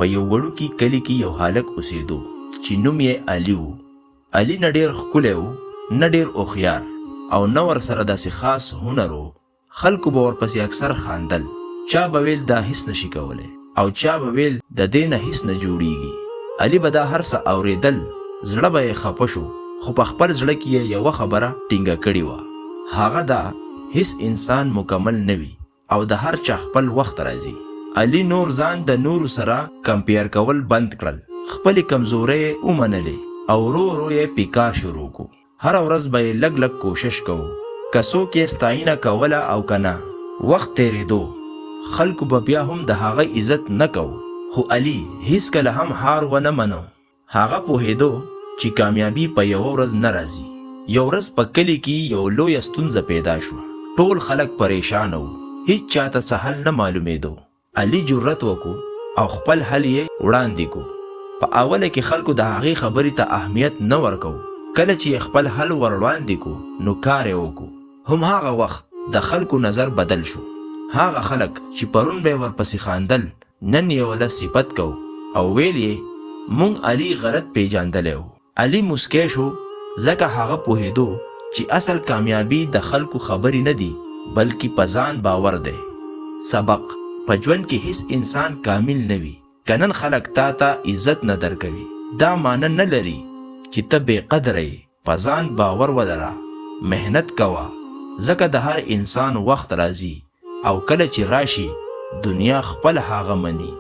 په یو وړوکي کلي کې یو هلک اوسېدو چې نوم یې علي و. علي نه ډېر ښکلی و، نه ډېر هوښیار او نه ورسره داسې خاص هنر و. خلکو به ورپسې اکثر خاندل، چا به ویل دا هیڅ نه شي کولی او چا به ویل د دې نه هیڅ نه جوړیږي. علي به دا هر څه اوریدل، زړه به یې خپه شو، خو په خپل زړه کې یې یوه خبره ټینګه کړې وه، هغه دا، هیڅ انسان مکمل نه وي او د هر چا خپل وخت راځي. علي نور ځان د نورو سره کمپیر کول بند کړل، خپلې کمزورۍ یې ومنلې او ورو ورو یې پې کار شروع کو. هره ورځ به یې لږ لږ کوشش کوو، که څوک یې ستاینه کوله او که نه. وخت تېرېدو، خلکو به بیا هم د هغه عزت نه کوو، خو علي هېڅکله هم هار ونه منو. هغه پوهېدو چې کامیابي په یوه ورځ نه راځي. یو ورځ په کلي کې یو لویه ستونزه پیدا شوه، ټول خلک پریشانه وو، هېچا ته څه حل نه معلومېدو. علي جرئت وکړو او خپل حل یې وړاندې کړو. په اوله کې خلکو د هغې خبرې ته اهمیت نه ورکوو، کله چې یې خپل حل وروړاندې کړو نو کار یې وکړو. هم هغه وخت د خلکو نظر بدل شو. هغه خلک چې پرون به یې ورپسې خاندل نن یې وله صفت کوو او ویل یې موږ علي غلط پیژاندلی و. علي موسکی شو، ځکه هغه پوهېدو چې اصل کامیابي د خلکو خبرې نه دي، بلکې په ځان باور دی. سبق، په ژوند کې هیڅ انسان کامل نه وي، که نن خلک تا ته عزت نه درکوي، دا معنی نه لري چې ته بې قدره یې. په ځان باور ولره، محنت کوه، ځکه د هر انسان وخت راځي او کله چې راشي، دنیا خپله هغه مني.